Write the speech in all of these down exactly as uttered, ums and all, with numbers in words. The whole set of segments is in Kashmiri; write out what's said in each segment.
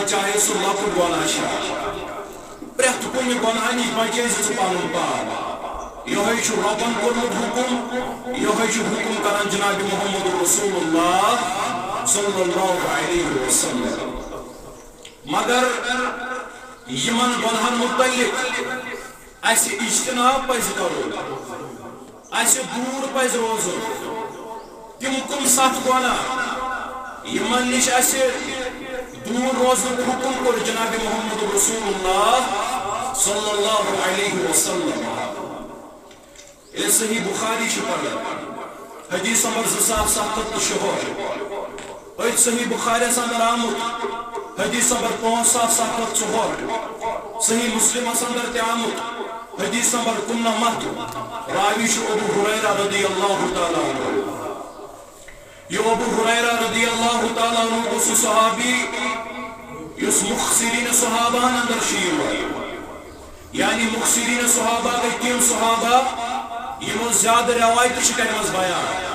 چاہے سُہ لۄکُٹ گۄناہ چھا، پرٛٮ۪تھ کُنہِ گۄناہ نِش بچٲے زِ ژٕ پنُن پان۔ یِہوٚے چھُ رۄبن کوٚرمُت حُکُم، یِہوٚے چھُ حُکُم کران جناب محمد رسول اللہ صلی اللہ علیہ وسلم۔ مگر یِمن گۄناہن مُتعلق اسہِ اجتناب پزِ کرُن، اسہِ دوٗر پزِ روزُن۔ تِم کُم ستھ گۄناہ یِمن نِش اسہِ دوٗر روزنُک حُکُم کوٚر جناب محمد رسول اللہ صلی اللہ علیہ وسلم؟ ییٚلہِ صحیح بخاری چھِ پران، حدیث نمبر زٕ ساس ستھ ہتھ تہٕ شُہٲٹھ، أتھۍ صحیح بخاریس اندر آمُت، حدیث نمبر پانٛژھ ساس ستھ ہتھ ژُہٲٹھ، صحیح مسلمس اندر تہِ آمُت، حدیث نمبر کُننمتھ، راوی چھُ ابو ہریرہ رضی اللہ تعالیٰ عنہ۔ یہِ ابو ہریرہ رضی اللہ تعالیٰ عنہ گوٚو سُہ صحابی یُس مخصرین صحابہن اندر چھُ یِوان۔ یعنی مخصرین صحابہ گٔے تِم صحابہ یِمو زیادٕ روایتہٕ چھِ کَرِمَژ بیان۔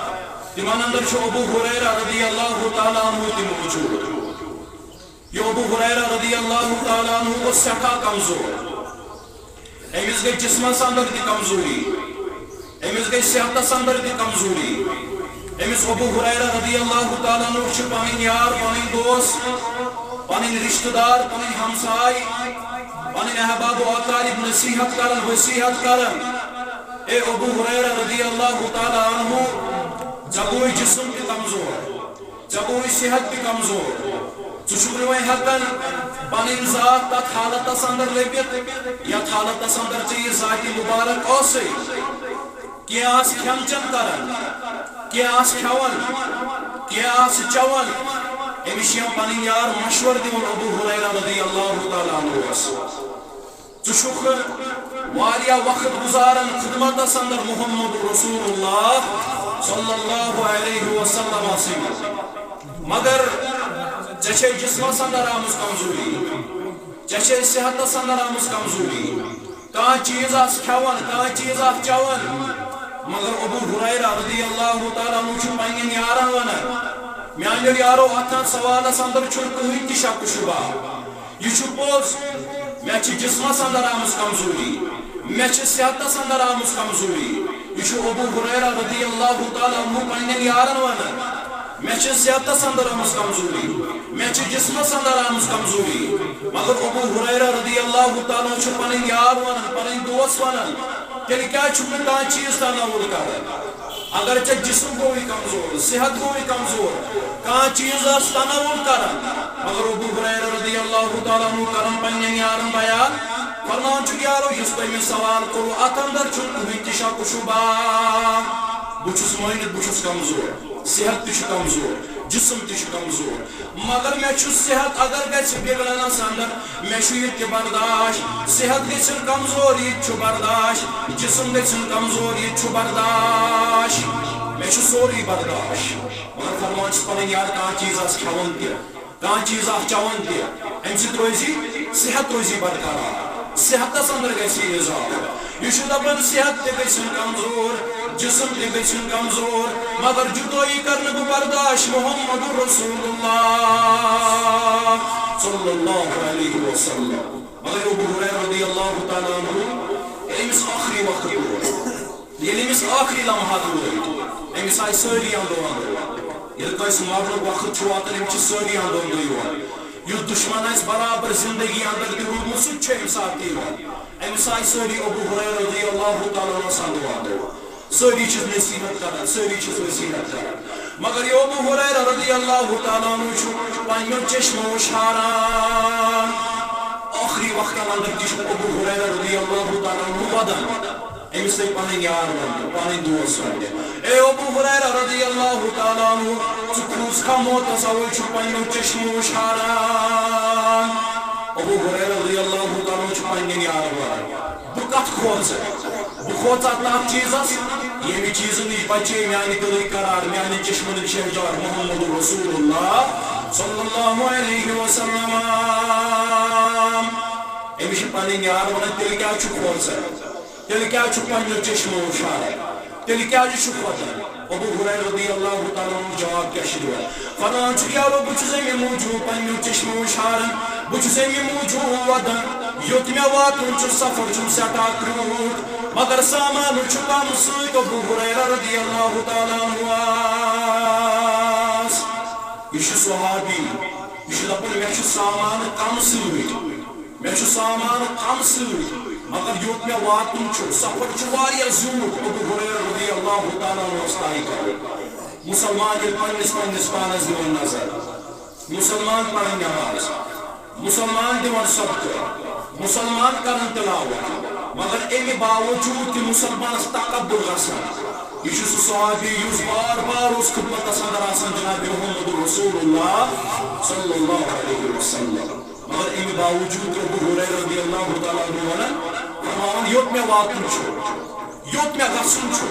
تِمن اندر چھُ ابو ہریرہ رضی اللہ تعالیٰ عنہ تہِ موجود۔ یہِ ابو ہریرہ رضی اللہ تعالیٰ عنہ اوس سٮ۪ٹھاہ کمزور۔ أمِس گٔے جسمس اندر تہِ کمزوری، أمِس گٔے صحتس اندر تہِ کمزوری۔ أمِس ابو ہریرہ رضی اللہ تعالیٰ عنہ چھِ پنٕنۍ یار، پنٕنۍ دوست، پنٕنۍ رشتہٕ دار، پنٕنۍ ہمساے، پنٕنۍ احباب و اقارب نصیحت کران، وصیت کران، اے ابو ہریرہ رضی اللہ تعالیٰ عنہ، ژےٚ گوٚوُے جسم تہِ کمزور، ژےٚ گوٚوُے صحت تہِ کمزور۔ ژٕ چھُکھ نہٕ وۄنۍ ہٮ۪کان پنٕنۍ ذات تتھ حالتس اندر لٔبِتھ، یتھ حالتس اندر ژےٚ یہِ ذاتِ مبارک ٲسٕے۔ کینٛہہ آس کھٮ۪ن چٮ۪ن کران، کینٛہہ آس کھٮ۪وان، کینٛہہ آس چٮ۪وان۔ أمِس چھِ یِم پنٕنۍ یار مشورٕ دِوان، ابو ہریرہ رضی اللہ تعالیٰ عنہ۔ ژٕ چھُکھ واریاہ وقت گُزاران خدمتس اندر محمد رسول اللہ صلی اللہ علیہ وسلم سٕنٛدِ، مگر ژےٚ چھے جسمس اندر آمٕژ کمزوری، ژےٚ چھے صحتس اندر آمٕژ کمزوری۔ کانٛہہ چیٖز آس کھٮ۪وان، کانٛہہ چیٖز آس چٮ۪وان، مگر ابو ہریرہ رضی اللہ تعالیٰ عنہ چھُ پننٮ۪ن یارن ونان، میانیو یارو، اتھ سوالس اندر چھُنہٕ کٕہٕنۍ تہِ شک و شبہ۔ یہِ چھُ پوٚز، مےٚ چھِ جسمس اندر آمٕژ کمزوری، مےٚ چھِ صحتس اندر آمٕژ کمزوری۔ یہِ چھُ ابو ہریرہ رضی اللہ تعالیٰ عنہ پننٮ۪ن یارن ونان، مےٚ چھِ صحتس اندر آمٕژ کمزوری، مےٚ چھِ جسمس اندر آمٕژ کمزوری۔ مگر ابو ہریرہ رضی اللہ تعالیٰ عنہ چھُ پنٕنۍ یار ونان، پنٕنۍ دوست ونان، تیٚلہِ کیٛازِ چھُکھ نہٕ کانٛہہ چیٖز تناوُل کران؟ اگر ژےٚ جسم گوٚوُے کمزور، صحت گوٚوُے کمزور، کانٛہہ چیٖز آس تناوُل کران، مگر ابو ہریرہ رضی اللہ تعالیٰ عنہ کران پننٮ۪ن یارن بیان، فرمان چھُ، یارو، یُس تۄہہِ مےٚ سوال کوٚروٕ، اتھ اندر چھُنہٕ کٕہٕنۍ تہِ شک و شبہ۔ بہٕ چھُس مٲنِتھ، بہٕ چھُس کمزور، صحت تہِ چھُ کمزور، جسم تہِ چھُ کمزور، مگر مےٚ چھُ صحت اگر گژھِ بگڑنس اندر، مےٚ چھُ یہِ تہِ برداش، صحت گژھن کمزور، یہِ تہِ چھُ برداش، جسم گژھن کمزور، یہِ تہِ چھُ برداش، مےٚ چھُ سورُے برداش۔ مگر فرمان چھُس پنٕنۍ یار، کانٛہہ چیٖز آس کھٮ۪وان تہِ، کانٛہہ چیٖز آس چٮ۪وان تہِ، امہِ سۭتۍ روزِ صحت، روزِ برقرار، صحتس اندر گژھِ اضافہٕ۔ یہِ چھُ دپان، صحت تہِ گژھن کمزور، جسم تہِ گژھن کمزور، مگر جدٲیی کرنہٕ بہٕ برداش محمد رسول اللہ صلی اللہ علیہ وسلم۔ مگر ابو ہریرہ رضی اللہ تعالیٰ عنہ، ییٚلہِ أمِس ٲخری وقت ووت، ییٚلہِ أمِس ٲخری لمحات وٲتۍ، أمِس آیہِ سٲری اندو اندو۔ ییٚلہِ کٲنٛسہِ مرنُک وقت چھُ واتان، أمِس چھِ سٲری اندو اندو یِوان۔ یُس دشمن آسہِ برابر زندگی اندر تہِ روٗدمُت، سُہ تہِ چھُ اَمہِ ساتہٕ تہِ یِوان۔ أمِس آیہِ سٲری ابو ہریرہ رضی اللہ تعالیٰ عنہ سمجھاوان۔ سٲری چھِس نصیحت کران، سٲری چھِس نصیحت کران۔ مگر یہِ ابو ہریرہ رضی اللہ تعالیٰ عنہ چھُ پننیو چشمو وٕچھان۔ ٲخری وقتن اندر تہِ چھُ ابو ہریرہ رضی اللہ تعالیٰ عنہ ودان۔ أمِس تھٲے پنٕنۍ یار وننہِ، پنٕنۍ دوس وننہِ۔ اے ابو ہریرہ رضی اللہ تعالیٰ عنہ، ژٕ کھوٗژکھا موتس، اوے چھُ پننیو چشمو وٕچھان۔ ابو ہریرہ رضی اللہ تعالیٰ عنہ چھُ پننٮ۪ن یارن ونان، بہٕ کتھ کھوژٕ؟ بہٕ کھوژا تتھ چیٖزس، ییٚمہِ چیٖزٕ نِش بچے میانہِ دِلٕکۍ قرار، میانہِ چشمن شہجار محمد رسول اللہ صلی اللہ علیہ وسلم۔ أمِس چھِ پنٕنۍ یار ونان، تیٚلہِ کیٛازِ چھُ کھوژان؟ تیٚلہِ کیٛازِ چھُکھ پننیو چشمو وٕچھان؟ تیٚلہِ کیٛازِ چھُکھ ودان؟ ابو ہریرہ رضی اللہ تعالیٰ عنہ جواب کیٛاہ چھُ دِوان؟ فرمان چھُ، یارو، بہٕ چھُس اَمہِ موٗجوٗب پنٛنیو چشمو شاران، بہٕ چھُس اَمہِ موٗجوٗب ودان، یوٚت مےٚ واتُن چھُ، سفر چھُم سٮ۪ٹھاہ کرٛوٗٹھ، مگر سامان چھُ کم سۭتۍ۔ ابو ہریرہ رضی اللہ تعالیٰ عنہ آس، یہِ چھُ صحابی، یہِ چھُ دَپان، مےٚ چھُ سامان کم سۭتۍ۔ مےٚ چھُ سامان کم سۭتۍ، مگر یوٚت مےٚ واتُن چھُ، سفر چھُ واریاہ زیوٗٹھ۔ ابو ہریرہ رضی اللہ تعالیٰ عنہ اوس طے کران۔ مُسلمان ییٚلہِ پننِس پننِس پانس دِوان نظر، مُسلمان پران نماز، مُسلمان دِوان صدقہٕ، مُسلمان کران تلاوت، مگر اَمہِ باوجوٗد تہِ مُسلمانس تکبر گژھان۔ یہِ چھُ سُہ صحابی یُس بار بار اوس خدمتس اندر آسان جناب محمد رسول اللہ صلی اللہ علیہ وسلم۔ مگر اَمہِ باوجوٗد تہِ ابو ہریرہ رضی اللہ تعالیٰ عنہ وَنان، فرماوان، یوٚت مےٚ واتُن چھُ، یوٚت مےٚ گژھُن چھُ،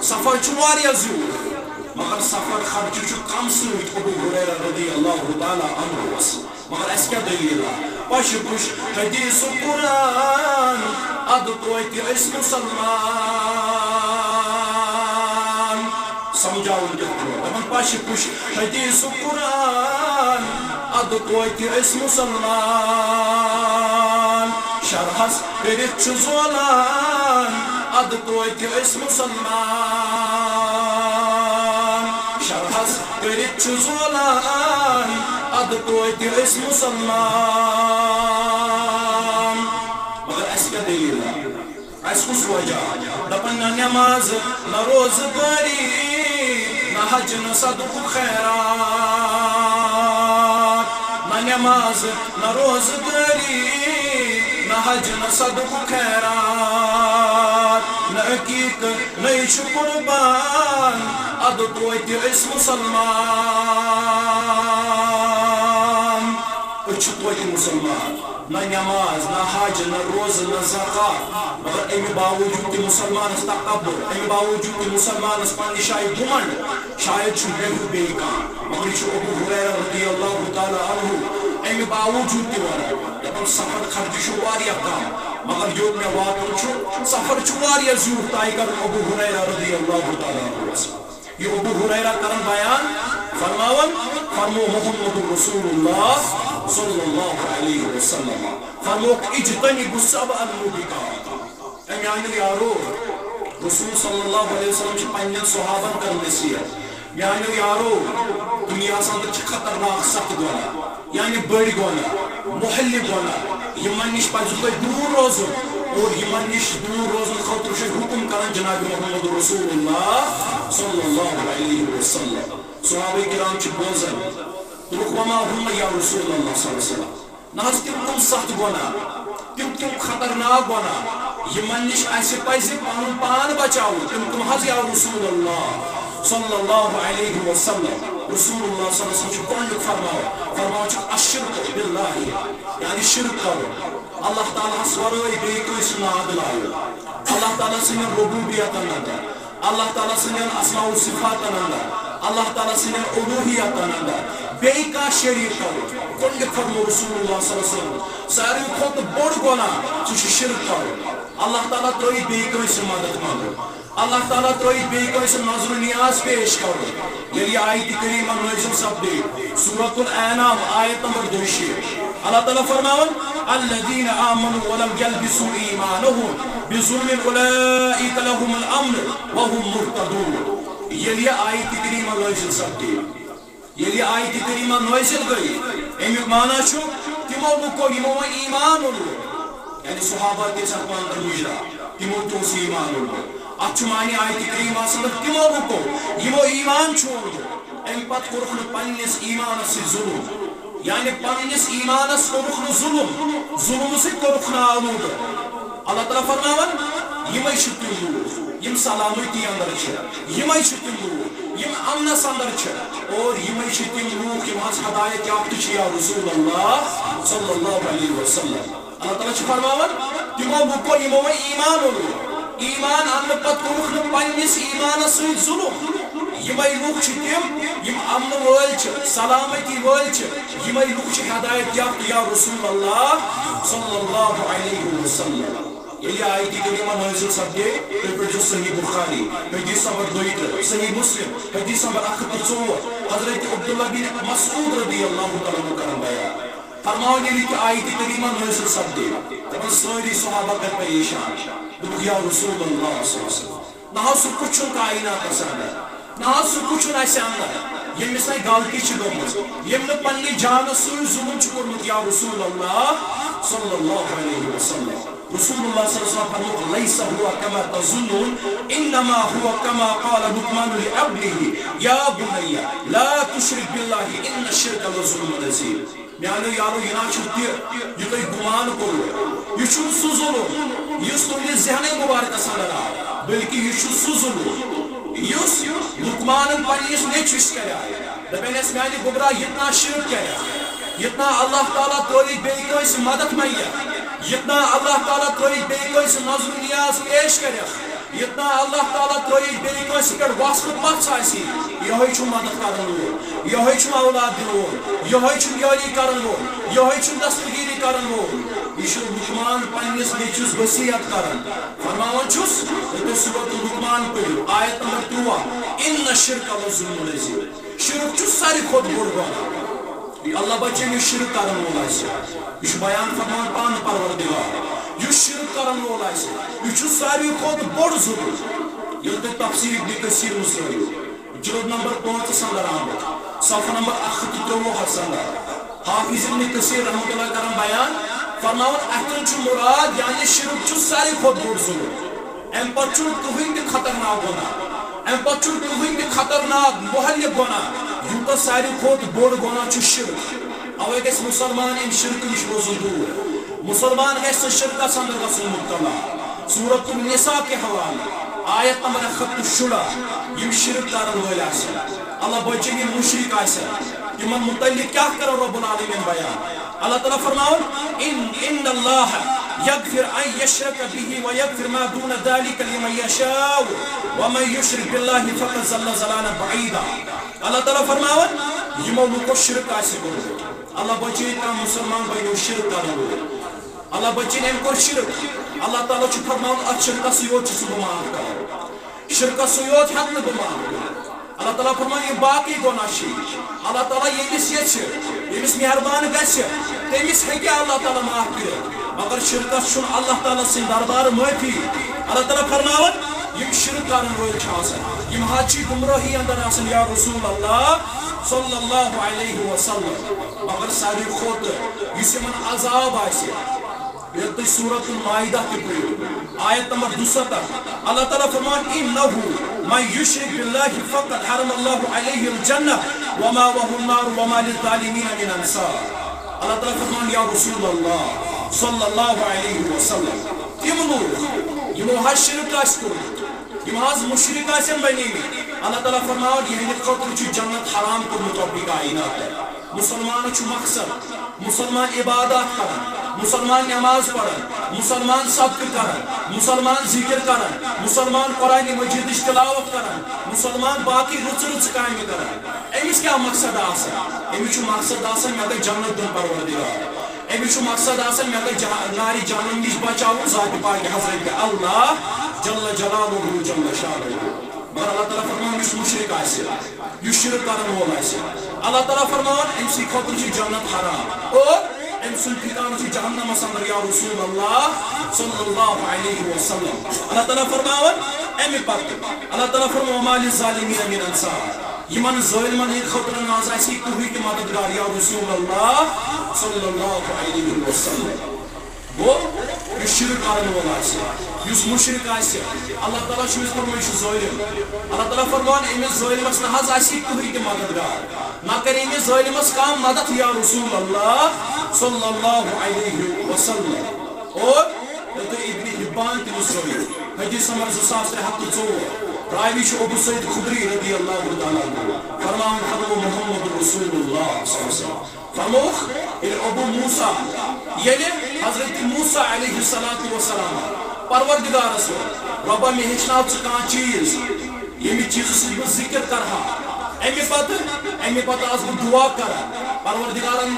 سفر چھُ واریاہ زیوٗٹھ، مگر سفر خرچہٕ چھُ کم سۭتۍ ابو ہریرہ رضی اللہ تعالیٰ عنہ وَس۔ مگر اَسہِ کیٛاہ دٔلیٖل؟ پَشہِ پُش حدیث قرآن، اَدٕ توتہِ أسۍ مُسلمان۔ سمجھاوُن کِتھ پٲٹھۍ؟ دَپان، پَشہِ پُش حدیث قرآن، اَدٕ توتہِ أسۍ مُسلمان۔ شرحس کٔرِتھ چھُ زولان، اَدٕ توتہِ أسۍ مُسلمان۔ شرحس کٔرِتھ چھُ زولان، اَدٕ توتہِ أسۍ مُسلمان۔ مگر اَسہِ کیٛاہ دٔلیٖل؟ اَسہِ کُس وجہ؟ دَپان، نہ نٮ۪ماز، نہ روزٕ دٲری، نہ حج، نہ صدقہٕ خیرات۔ نہ نٮ۪ماز، نہ روزٕ دٲری، نہ حج، نہ صدقہٕ خیرات، نہ عقیٖقہٕ، نہ یہِ چھُ قربان، اَدٕ توتہِ أسۍ مُسلمان۔ أسۍ چھِ توتہِ مُسلمان۔ نہ نٮ۪ماز، نہ حج، نہ روزٕ، نہ زکات، مگر اَمہِ باوجوٗد تہِ مُسلمانس تکبر، اَمہِ باوجوٗد تہِ مُسلمانس پننہِ جایہِ گُمنڈ، شاید چھُ مےٚ ہیوٗ بیٚیہِ کانٛہہ، مگر یہِ چھُ ابو ہریرہ رضی اللہ تعالیٰ عنہ اَمہِ باوجوٗد تہِ ونان، دپان، سفر خرچہٕ چھُ واریاہ کم، مگر یوٚت مےٚ واتُن چھُ، سفر چھُ واریاہ زیوٗٹھ، طے کرُن ابو ہریرہ رضی اللہ تعالیٰ عنہ۔ یہِ ابو ہریرہ کران بیان، فرماوان، فرمو محمد رسول اللہ صلی اللہ علیہ وسلم، فرموکھ، اجتنبوا السبع الموبقات۔ اے میانیو یارو، رسول صلی اللہ علیہ وسلم چھِ پننٮ۪ن صحابن کران نصیحت، میانیو یارو، دُنیاہس اندر چھِ خطرناک ستھ گۄناہ۔ یعنی بٔڑۍ گۄناہ، محلہِ گۄناہ، یِمن نِش پزِ تۄہہِ دوٗر روزُن، اور یِمن نِش دوٗر روزنہٕ خٲطرٕ چھُ حُکُم کران جناب محمد رسول اللہ صلی اللہ علیہ وسلم۔ صحابہ کرام چھِ بوزان، دوٚپُکھ، وما ہُم یا رسول اللہ صلی اللہ علیہ وسلم۔ نہ حظ، تِم کٕم ستھ گۄناہ، تِم تِم خطرناک گۄناہ، یِمن نِش اَسہِ پزِ پنُن پان بچاوُن، تِم کٕم حظ یا رسول اللہ صلی اللہ علیہ وسلم؟ رسول اللہ صلی اللہ علیہ وسلم چھُ گۄڈٕنیُک فرماوان، فرماوان چھُ، الشرک باللہ، یعنی شرک کرُن، اللہ تعالیٰ ہس ورٲے بیٚیہِ کٲنٛسہِ ناد لاگُن، اللہ تعالیٰ سٕنٛدٮ۪ن ربوبیتن اندر، اللہ تعالیٰ سٕنٛدٮ۪ن اسماء و صفاتن اندر، اللہ تعالیٰ سٕنٛدٮ۪ن الوہیتن اندر بیٚیہِ کانٛہہ شریٖک کرُن۔ گۄڈٕنیُک فرموو رسول اللہ صلی اللہ علیہ وسلم، ساروی کھۄتہٕ بوٚڑ گۄناہ سُہ چھُ شرک کرُن۔ اللہ تعالیٰ ترٲوِتھ بیٚیہِ کٲنٛسہِ مدد منٛگُن۔ اللہ تعالیٰ ترٲوِتھ بیٚیہِ کٲنٛسہِ نظر و نیاز پیش کرُن۔ ییٚلہِ یہِ آیتِ کریمہ نٲزِل سپدے، سورۃ الانعام، آیت نمبر دۄیہِ شیٖتھ، اللہ تعالیٰ فرماوان، الذین آمنوا ولم یلبسوا ایمانہم بظلم اولئک لہم الامن وہم مہتدون۔ ییٚلہِ یہِ آیتِ کریمہ نٲزِل سپدے، ییٚلہِ یہِ آیتِ کریمہ نٲزِل گٔے، اَمیُک معنی چھُ، تِمو لُکو یِمو وۄنۍ ایمان اوٚنمُت، یعنی صحابہ تہِ ٲسۍ اَتھ پانہٕ تہٕ مُجرا، تِمو تہِ اوس ایمان اوٚنمُت۔ اَتھ چھُ معنی آیتِ کریمہ ہس اندر، تِمو لُکو یِمو ایمان چھُ اوٚنمُت، اَمہِ پتہٕ کوٚرُکھ نہٕ پننِس ایمانس سۭتۍ ظُلُم، یعنی پننِس ایمانس کوٚرُکھ نہٕ ظُلُم، ظُلمہٕ سۭتۍ کوٚرُکھ نہٕ آلوٗدٕ۔ اللہ تعالیٰ فرماوان، یِمے چھِ تِم لوٗکھ یِم سلامتی اندر چھِ، یِمے چھِ تِم لوٗکھ یِم امنس اندر چھِ، اور یِمے چھِ تِم لوٗکھ یِم حظ ہدایت یافتہٕ چھِ یا رسول اللہ صلی اللہ علیہ وسلم۔ اللہ تعالیٰ چھُ فرماوان، تِمو لُکو یِمو وۄنۍ ایمان اوٚن، ایمان اننہٕ پتہٕ کوٚرُکھ نہٕ پننِس ایمانس سۭتۍ ظُلُم۔ یِمے لُکھ چھِ تِم یِم امنہٕ وٲلۍ چھِ، سلامتی وٲلۍ چھِ، یِمے لُکھ چھِ ہدایت یافتہٕ یا رسول اللہ صلی اللہ علیہ وسلم۔ ییٚلہِ آیتِ کریمہ نٲزِل سپدے، تُہۍ پٔرۍزیو صحیح بخاری، حدیث نمبر دۄیہِ ترٕٛہ، صحیح مسلم، حدیث نمبر اکھ ہتھ تہٕ ژوٚوُہ۔ حضرت عبداللہ بن مسعود رضی اللہ تعالیٰ عنہ کران بیان۔ فرماوان، ییٚلہِ تہِ آیتِ کریمہ نٲزِل سپدے، دپان سٲری صحابہ گٔے پریشان۔ دوٚپُکھ، یا رسول اللہ صلی اللہ علیہ وسلم، نہ حظ سُہ کُس چھُنہٕ کائناتس اندر، نہ حظ سُہ کُس چھُنہٕ اسہِ اندر، ییٚمِس نہٕ غلطی چھِ گٔمٕژ، ییٚمۍ نہٕ پننہِ جانس سۭتۍ ظلم چھُ کوٚرمُت، یا رسول اللہ صلی اللہ علیہ وسلم۔ رسول اللہ صلی اللہ علیہ وسلم فرموو، لیس ہوا کما تظنون، انما ہوا کما قال لقمان لابنہ، یا بنی، لا تشرک باللہ، ان الشرک لظلم عظیم۔ میانیو یارو، یہِ نہ چھُ تہِ، یہِ تُہۍ گُمان کوٚروٕ۔ یہِ چھُنہٕ سُہ ظُلُم، یُس تُہنٛدِس ذہنٕے مُبارکس اندر آو، بلکہِ یہِ چھُ سُہ ظُلُم، یُس لقمانن پننِس نیٚچوِس کریٛاو۔ دپان ٲسۍ، میانہِ گوٚبرا، یتنا شرک کرکھ، یتنا اللہ تعالیٰ ترٲوِتھ بیٚیہِ کٲنٛسہِ مدد منگکھ، یتنا اللہ تعالیٰ ترٲوِتھ بیٚیہِ کٲنٛسہِ نظر و نیاز پیش کرکھ، یتنا اللہ تعالیٰ ترٲوِتھ بیٚیہِ کٲنٛسہِ پٮ۪ٹھ وس تہٕ پژھ آسی، یہوے چھُ مدد کرن وول، یہوے چھُ اولاد دِنہٕ وول، یہوے چھُ یٲری کرن وول، یہوے چھُ دستگیری کرن وول۔ یہِ چھُ لقمان پننِس نیٚچوِس وصیت کران۔ فرماوان چھُس، تُہۍ سورۃ لقمان پٔرِو، آیت نمبر تُرٛواہ، ان الشرک لظلم عظیم۔ شرک چھُ ساروی کھۄتہٕ بوٚڑ گۄناہ۔ یہِ اللہ بچٲیِن، یُس شرک کرن وول آسہِ۔ یہِ چھُ بیان فرماوان پانہٕ پروردگار۔ یُس شرک کرن وول آسہِ، یہِ چھُ ساروی کھۄتہٕ بوٚڑ ظُلُم۔ ییٚلہِ تُہۍ تفسیر ابن کثیر منٛز پٔرِو، جلد نمبر پانٛژس اندر آمُت، صفحہ نمبر اکھ ہتھ تہٕ ترٛوٚوُہس اندر۔ حافظ ابن کثیر رحمۃ اللہ کران بیان، فرماوان، اتھ منٛز چھُ مراد، یعنی شرک چھُ ساروی کھۄتہٕ بوٚڑ ظُلُم۔ امہِ پتہٕ چھُنہٕ کٕہٕنۍ تہِ خطرناک گۄناہ، امہِ پتہٕ چھُنہٕ کٕہٕنۍ تہِ خطرناک مہلک گۄناہ، یوٗتاہ ساروی کھۄتہٕ بوٚڑ گۄناہ چھُ شرک۔ اوے گژھِ مُسلمان امہِ شرکہٕ نِش روزُن دوٗر۔ مُسلمان گژھِ نہٕ شرکس اندر گژھُن مبتلا۔ سورۃ النساء کہِ حوالہٕ، آیت نمبر اکھ ہتھ تہٕ شُراہ، یِم شرک کرن وٲلۍ آسن، اللہ بچٲیِن، یِم مشرک آسن، تِمن متعلق کیٛاہ کرو رب العالمین بیان؟ اللہ تعالیٰ فرماوان، ان ان اللہ یغفر ان یشرک بہ و یغفر ما دون ذلک لمن یشاء ومن یشرک باللہ فقد ضل ضلالا بعیدا۔ اللہ تعالیٰ فرماوان، یِمو لوٗکو شرک آسہِ کوٚرمُت، اللہ بچٲیِن، کانٛہہ مُسلمان بنیو شرک کرن وول۔ اللہ بچٲیِن، أمۍ کوٚر شرک۔ اللہ تعالیٰ چھُ فرماوان، اتھ شرکس یوت چھُس بہٕ معاف کران۔ شرکس سُے یوت ہٮ۪کہٕ نہٕ بہٕ معاف کٔرِتھ۔ اللہ تعالیٰ فرماوان، یِم باقٕے گۄناہ چھِ، اللہ تعالیٰ ییٚمِس یژھِ، ییٚمِس مہربان گژھِ، تٔمِس ہیٚکہِ اللہ تعالیٰ معاف کٔرِتھ۔ مگر شرکس چھُنہٕ اللہ تعالیٰ سٕنٛدِ دربارٕ معٲفی۔ اللہ تعالیٰ فرماوان، یِم شرک کرن وٲلۍ چھِ آسان، یِم حظ چھِ گمرٲہی اندر آسان، یا رسول اللہ صلی اللہ علیہ وسلم۔ مگر ساروی کھۄتہٕ یُس یِمن عذاب آسہِ، ییٚلہِ تُہۍ سورۃ المائدہ تہِ پٔرِو، آیت نمبر دُسَتتھ، اللہ تعالیٰ فرماوان، انہ من یشرک باللہ فقد حرم اللہ علیہ الجنہ ومأواه النار وما للظالمین من انصار۔ اللہ تعالیٰ فرماوان، یا رسول اللہ صلی اللہ علیہ وسلم، تِم لوٗکھ یِمو حظ شرک آسہِ کوٚرمُت، یِم حظ مشرک آسن بنیمٕتۍ، اللہ تعالیٰ فرماوان، یِہنٛدِ خٲطرٕ چھُ جنت حرام کوٚرمُت رۄبِ کائنات۔ مُسلمانس چھُ مقصد، مُسلمان عبادات کران، مُسلمان نماز پران، مُسلمان صدقہٕ کران، مُسلمان ذکر کران، مُسلمان قرآن مجیدٕچ تلاوت کران، مُسلمان باقٕے رٕژٕ رٕژٕ کامہِ کران۔ أمِس کیٛاہ مقصد آسان؟ أمِس چھُ مقصد آسان، مےٚ گژھِ جنت دیُن پروردگار۔ أمِس چھُ مقصد آسان، مےٚ گژھِ جہ-، نارِ جہنم نِش بچاوُن ذاتِ پاکہِ حضرت اللہ جل جلالہ جل شانہ۔ مگر اللہ تعالیٰ فرماوان، یُس مشرک آسہِ، یُس شرک کرن وول آسہِ، اللہ تعالیٰ فرماوان، أمۍ سٕنٛدِ خٲطرٕ چھِ جنت حرام اور أمۍ سُنٛد ٹھکانہٕ چھُ جہنمس اندر، یا رسول اللہ صلی اللہ علیہ وسلم۔ اللہ تعالیٰ فرماوان، اَمہِ پتہٕ اللہ تعالیٰ فرماوان، وما للظالمین من انصار، یِمن ظٲلمن ہٕنٛدِ خٲطرٕ نہ حظ آسہِ کٕہٕنۍ تہِ مددگار، یا رسول اللہ صلی اللہ علیہ وسلم۔ گوٚو، یُس شرک کرن وول آسہِ، یُس مشرک آسہِ، اللہ تعالیٰ چھُ أمِس فرماوان، یہِ چھُ ظٲلِم۔ اللہ تعالیٰ فرماوان، أمِس ظٲلمس نہ حظ آسہِ کٕہٕنۍ تہِ مددگار، نہ کرِ أمِس ظٲلمس کانٛہہ مدد، یا رسول اللہ صلی اللہ علیہ وسلم۔ اور تہٕ ابن حبان تہِ مُسلم، حدیث نمبر زٕ ساس ترٛےٚ ہتھ تہٕ ژوٚوُہ، راوی چھُ ابو سعید خدری رضی اللہ تعالیٰ عنہ، فرماوان، فرموو محمد رسول اللہ صلی اللہ علیہ وسلم۔ فرمووُکھ، ییٚلہِ ابو موسیٰ، ییٚلہِ حضرت موسیٰ علیہ الصلوۃ والسلام پروردگارس ووٚن، رۄبا، مےٚ ہیٚچھناو ژٕ کانٛہہ چیٖز، ییٚمہِ چیٖزٕ سۭتۍ بہٕ ذِکر کرٕ ہا۔ اَمہِ پتہٕ، اَمہِ پتہٕ آس بہٕ دُعا کران۔ پروردگارن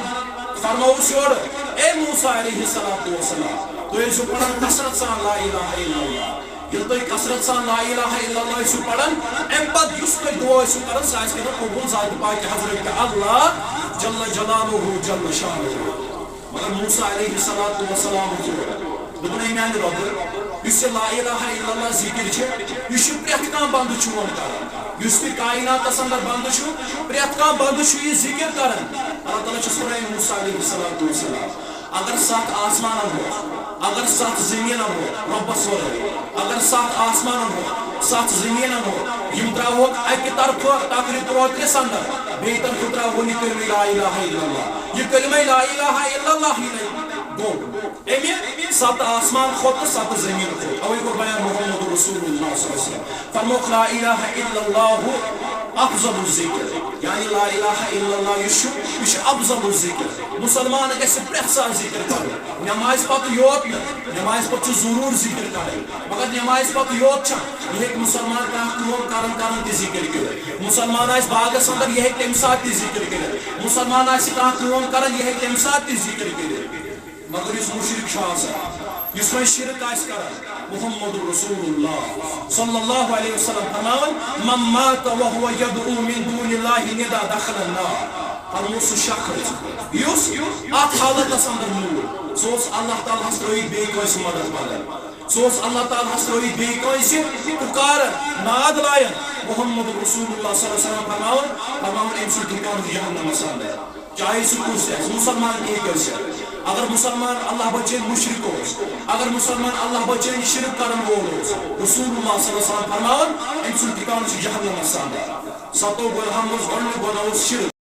فرمووُس یورٕ، اے موسیٰ علیہ الصلوۃ والسلام، تُہۍ ٲسِو پران کثرت سان لا الہ الا اللہ۔ ییٚلہِ تُہۍ کثرت سان لا الہ الا اللہ ٲسِو پران، اَمہِ پتہٕ یُس تُہۍ دُعا ٲسِو کران، سُہ آسہِ کران قبوٗل ذات پاک حضرت اللہ جل جلالہ جل شانہ۔ مگر موسیٰ علیہ الصلوۃ والسلام ووٚن، دوٚپُن، "اے میانہِ رۄبہٕ، یُس یہِ لا الہ الا اللہ ذِکِر چھِ، یہِ چھُ پرٛٮ۪تھ کانٛہہ بندٕ چون کران، یُس تہِ کائناتس اندر بندٕ چھُ، پرٛٮ۪تھ کانٛہہ بندٕ چھُ یہِ ذِکِر کران۔" اللہ تعالیٰ چھُس فرماوان موسیٰ علیہ الصلوۃ والسلام، اگر ستھ آسمانن ہُنٛد، اگر ستھ زٔمیٖنن ہُنٛد، رۄبس وَنو، اگر ستھ آسمانن ہُنٛد، ستھ زٔمیٖنن ہُنٛد، یِم ترٛاوہوکھ اَکہِ طرفہٕ ٹکرِ ترٛوترِس اندر، بیٚیہِ طرفہٕ ترٛاوہون یہِ کلمہ لا الہ الا اللہ۔ یہِ کلمہ لا الہ الا اللہ ییٚلہِ گوٚو، أمہِ ستھ آسمان کھۄتہٕ ستھ زٔمیٖن کھۄتہٕ، اوے کوٚر بیان محمد رسول اللہ صلی اللہ علیہ وسلم۔ فرمووُکھ، "لا الہ الا اللہ افضل الذکر"، یعنی لا الہ الا اللہ یُس چھُ، یہِ چھُ افضل الذکر۔ مُسلمان گژھِ پرٛٮ۪تھ ساتہٕ ذِکِر کرُن، نمازِ پتہٕ یوت نہٕ، نمازِ پتہٕ چھُ ضروٗر ذِکِر کرٕنۍ، مگر نمازِ پتہٕ یوت چھا، یہِ ہیٚکہِ مُسلمان کانٛہہ کٲم کران کران تہِ ذِکِر کٔرِتھ۔ مُسلمان آسہِ باغس اندر، یہِ ہیٚکہِ تمہِ ساتہٕ تہِ ذِکِر کٔرِتھ۔ مُسلمان آسہِ کانٛہہ کٲم کران، یہِ ہیٚکہِ تمہِ ساتہٕ تہِ ذِکِر کٔرِتھ۔ مگر یُس مُشرِک چھُ آسان، یُس وۄنۍ شِرک آسہِ کران، محمد رسول اللہ صلی اللہ علیہ وسلم فرماوان، "من مات وهو يدعو من دون الله ندا دخل النار۔" فرموو سُہ شخص، یُس اتھ حالتس اندر موٗد، سُہ اوس اللہ تعالیٰ ہس ترٲوِتھ بیٚیہِ کٲنٛسہِ مدد منٛگان، سُہ اوس اللہ تعالیٰ ہس ترٲوِتھ بیٚیہِ کٲنٛسہِ پُکاران، ناد لایان۔ محمد رسول اللہ صلی اللہ علیہ وسلم فرماوان، فرماوان، أمۍ سُنٛد ٹھِکانہٕ چھُ جہنمس اندر۔ چاہے سُہ کُس تہِ آسہِ، مُسلمان کینٛہہ تہِ ٲسِن۔ اگر مُسلمان اللہ بچٲوِن مُشرِک اوس، اگر مُسلمان اللہ بچٲوِن شِرک کرن وول اوس، رسول اللہ صلی اللہ علیہ وسلم فرماوان، أمۍ سُنٛد ٹھِکانہٕ چھُ جہنمس اندر۔ ستو گۄناہو منٛز گۄڈٕنیُک گۄناہ اوس شِرک۔